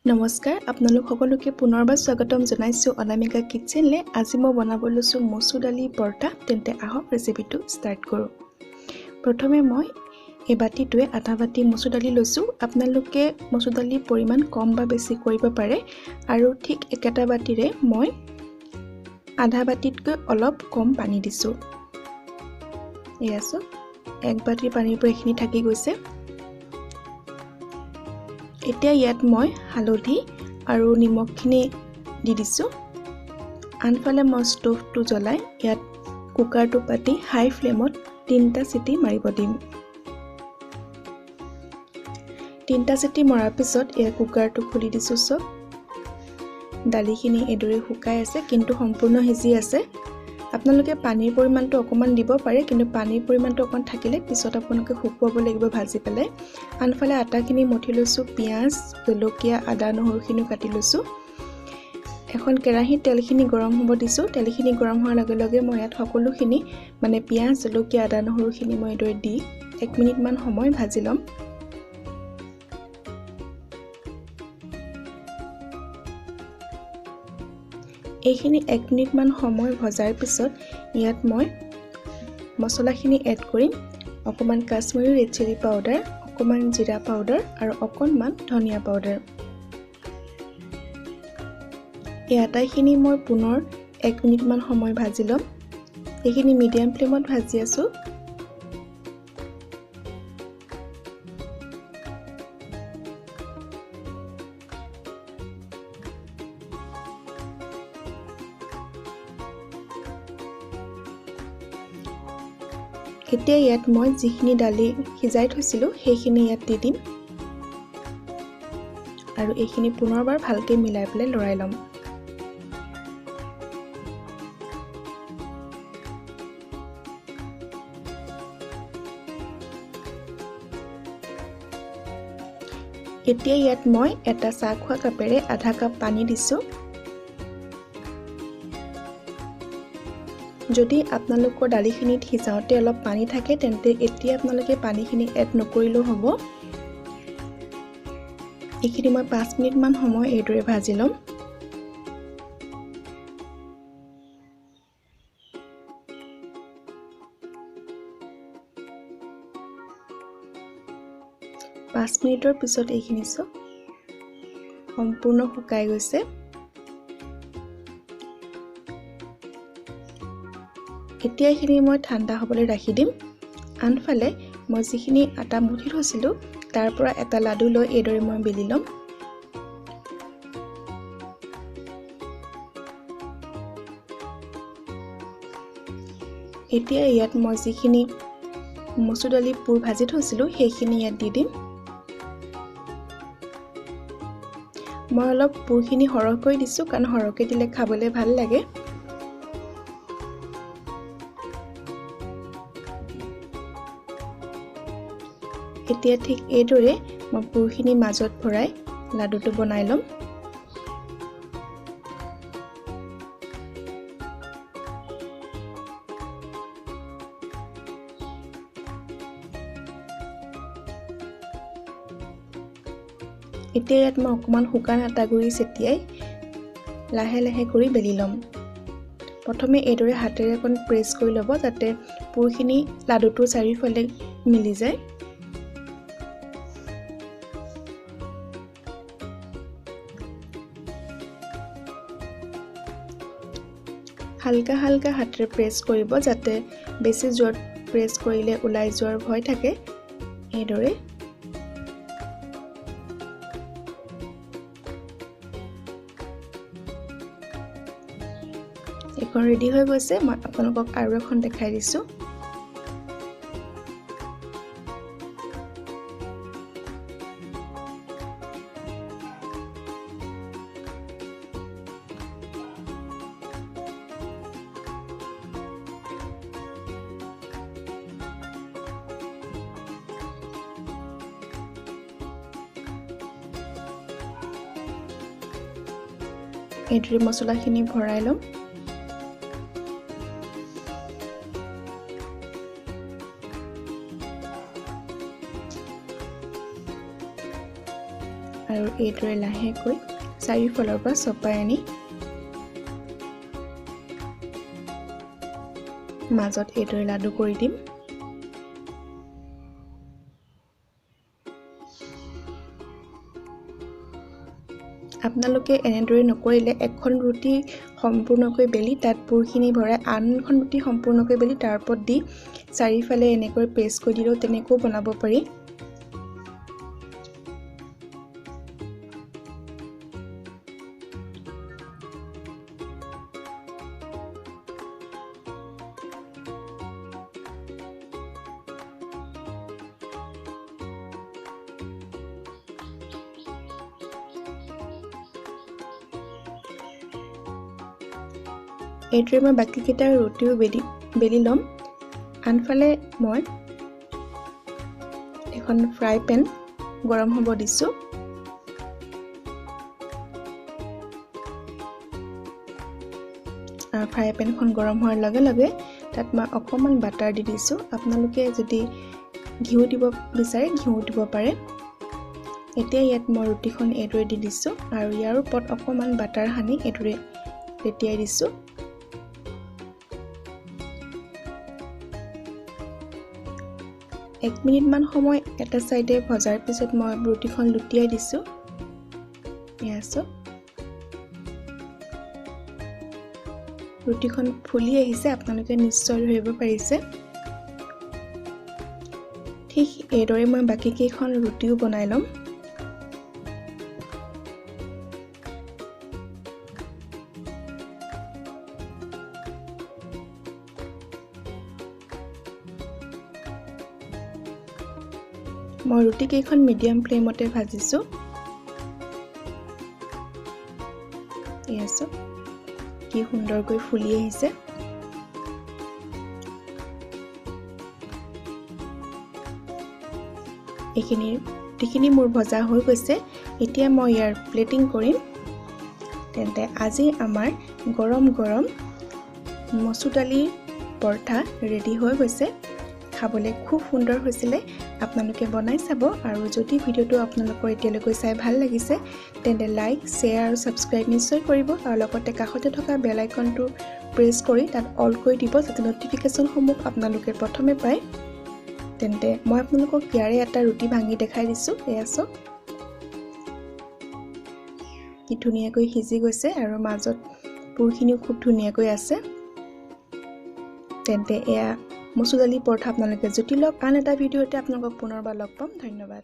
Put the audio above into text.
নমস্কাৰ, আপোনালোক সকলোকে পুনৰবাৰ স্বাগতম জনাইছোঁ অনামিকা কিটচেনলৈ। আজি মই বনাব লৈছোঁ মচুৰ দালি পৰঠা। তেন্তে আহক ৰেচিপিটো ষ্টাৰ্ট কৰোঁ। প্ৰথমে মই এই বাতিটোৱে আধা বাতি মচুৰ দালি লৈছোঁ। আপোনালোকে মচুৰ দালিৰ পৰিমাণ কম বা বেছি কৰিব পাৰে। আৰু ঠিক একেটা বাতিৰে মই আধা বাতিতকৈ অলপ কম পানী দিছোঁ। এয়া চাওক, এক বাতিৰ পানীৰ পৰা এইখিনি থাকি গৈছে। এতিয়া ইয়াত মই হালধি আৰু নিমখখিনি দি দিছোঁ। আনফালে মই ষ্ট'ভটো জ্বলাই ইয়াত কুকাৰটো পাতি হাই ফ্লেমত 3টা চিটি মাৰিব দিম। 3টা চিটি মৰাৰ পিছত ইয়াৰ কুকাৰটো খুলি দিছোঁ। চব দালিখিনি এইদৰে শুকাই আছে, কিন্তু সম্পূৰ্ণ সিজি আছে। আপোনালোকে পানীৰ পৰিমাণটো অকণমান দিব পাৰে, কিন্তু পানীৰ পৰিমাণটো অকণমান থাকিলে পিছত আপোনালোকে শুকুৱাব লাগিব ভাজি পেলাই। আনফালে আটাখিনি মঠি লৈছোঁ, পিঁয়াজ, জলকীয়া, আদা, নহৰুখিনিও কাটি লৈছোঁ। এখন কেৰাহীত তেলখিনি গৰম হ'ব দিছোঁ। তেলখিনি গৰম হোৱাৰ লগে লগে মই ইয়াত সকলোখিনি মানে পিঁয়াজ, জলকীয়া, আদা, নহৰুখিনি মই এইদৰে দি 1 মিনিটমান সময় ভাজি ল'ম। এইখিনি 1 মিনিটমান সময় ভজাৰ পিছত ইয়াত মই মছলাখিনি এড কৰিম। অকণমান কাশ্মীৰী ৰেড চিলি পাউডাৰ, অকণমান জিৰা পাউডাৰ আৰু অকণমান ধনিয়া পাউডাৰ। এই আটাইখিনি মই পুনৰ 1 মিনিটমান সময় ভাজি ল'ম। এইখিনি মিডিয়াম ফ্লেমত ভাজি আছোঁ। এতিয়া ইয়াত মই যিখিনি দালি সিজাই থৈছিলোঁ সেইখিনি ইয়াত দি দিম আৰু এইখিনি পুনৰবাৰ ভালকৈ মিলাই পেলাই লৰাই ল'ম। এতিয়া ইয়াত মই এটা চাহ খোৱা কাপেৰে আধা কাপ পানী দিছোঁ। যদি আপোনালোকৰ দালিখিনিত সিজাওঁতে অলপ পানী থাকে তেন্তে এতিয়া আপোনালোকে পানীখিনি এড নকৰিলেও হ'ব। এইখিনি মই 5 মিনিটমান সময় এইদৰে ভাজি ল'ম। পাঁচ মিনিটৰ পিছত এইখিনি চাওক সম্পূৰ্ণ শুকাই গৈছে। এতিয়া এইখিনি মই ঠাণ্ডা হ'বলৈ ৰাখি দিম। আনফালে মই যিখিনি আটা মুঠি থৈছিলোঁ তাৰ পৰা এটা লাডু লৈ এইদৰে মই বেলি ল'ম। এতিয়া ইয়াত মই যিখিনি মচুৰ দালি পুৰ ভাজি থৈছিলোঁ সেইখিনি ইয়াত দি দিম। মই অলপ পুৰখিনি সৰহকৈ দিছোঁ, কাৰণ সৰহকৈ দিলে খাবলৈ ভাল লাগে। এতিয়া ঠিক এইদৰে মই পুৰখিনি মাজত ভৰাই লাডুটো বনাই ল'ম। এতিয়া ইয়াত মই অকণমান শুকান আটা গুড়ি ছটিয়াই লাহে লাহে কৰি বেলি ল'ম। প্ৰথমে এইদৰে হাতেৰে অকণ প্ৰেছ কৰি ল'ব, যাতে পুৰখিনি লাডুটোৰ চাৰিওফালে মিলি যায়। হালকা হালকা হাতেৰে প্ৰেছ কৰিব, যাতে বেছি জোৰত প্ৰেছ কৰিলে ওলাই যোৱাৰ ভয় থাকে। এইদৰে এখন ৰেডি হৈ গৈছে। মই আপোনালোকক আৰু এখন দেখাই দিছোঁ। এইদৰে মছলাখিনি ভৰাই ল'ম। আৰু এইদৰে লাহেকৈ চাৰিওফালৰ পৰা চপাই আনি মাজত এইদৰে লাডু কৰি দিম। আপোনালোকে এনেদৰে নকৰিলে এখন ৰুটি সম্পূৰ্ণকৈ বেলি তাত পুৰখিনি ভৰাই আনখন ৰুটি সম্পূৰ্ণকৈ বেলি তাৰ ওপৰত দি চাৰিওফালে এনেকৈ প্ৰেছ কৰি দিলেও তেনেকৈও বনাব পাৰি। এইদৰে মই বাকীকেইটা ৰুটিও বেলি ল'ম। আনফালে মই এখন ফ্ৰাই পেন গৰম হ'ব দিছোঁ। আৰু ফ্ৰাই পেনখন গৰম হোৱাৰ লগে লগে তাত মই অকণমান বাটাৰ দি দিছোঁ। আপোনালোকে যদি ঘিউ দিব বিচাৰে ঘিউ দিব পাৰে। এতিয়া ইয়াত মই ৰুটিখন এইদৰে দি দিছোঁ আৰু ইয়াৰ ওপৰত অকণমান বাটাৰ সানি এইদৰে লেটিয়াই দিছোঁ। এক মিনিটমান সময় এটা চাইডে ভজাৰ পিছত মই ৰুটিখন লুটিয়াই দিছোঁ। এয়া চাওক, ৰুটিখন ফুলি আহিছে, আপোনালোকে নিশ্চয় ধৰিব পাৰিছে। ঠিক এইদৰে মই বাকীকেইখন ৰুটিও বনাই ল'ম। মই ৰুটিকেইখন মিডিয়াম ফ্লেমতে ভাজিছোঁ। এয়া চাওক, কি সুন্দৰকৈ ফুলি আহিছে। এইখিনি ৰুটিখিনি মোৰ ভজা হৈ গৈছে। এতিয়া মই ইয়াৰ প্লেটিং কৰিম। তেন্তে আজি আমাৰ গৰম গৰম মচুৰ দালিৰ পৰঠা ৰেডি হৈ গৈছে। খাবলৈ খুব সুন্দৰ হৈছিলে, আপোনালোকে বনাই চাব। আৰু যদি ভিডিঅ'টো আপোনালোকৰ এতিয়ালৈকে চাই ভাল লাগিছে তেন্তে লাইক, শ্বেয়াৰ আৰু ছাবস্ক্ৰাইব নিশ্চয় কৰিব আৰু লগতে কাষতে থকা বেল আইকনটো প্ৰেছ কৰি তাত অল কৰি দিব, যাতে ন'টিফিকেশ্যনসমূহ আপোনালোকে প্ৰথমে পায়। তেন্তে মই আপোনালোকক ইয়াৰে এটা ৰুটি ভাঙি দেখাই দিছোঁ। এয়া চাওক, কি ধুনীয়াকৈ সিজি গৈছে আৰু মাজত পুৰখিনিও খুব ধুনীয়াকৈ আছে। তেন্তে এয়া মচুৰ দালি পৰঠা আপোনালোকে জুতি লওক। আন এটা ভিডিঅ'তে আপোনালোকক পুনৰবাৰ লগ পাম। ধন্যবাদ।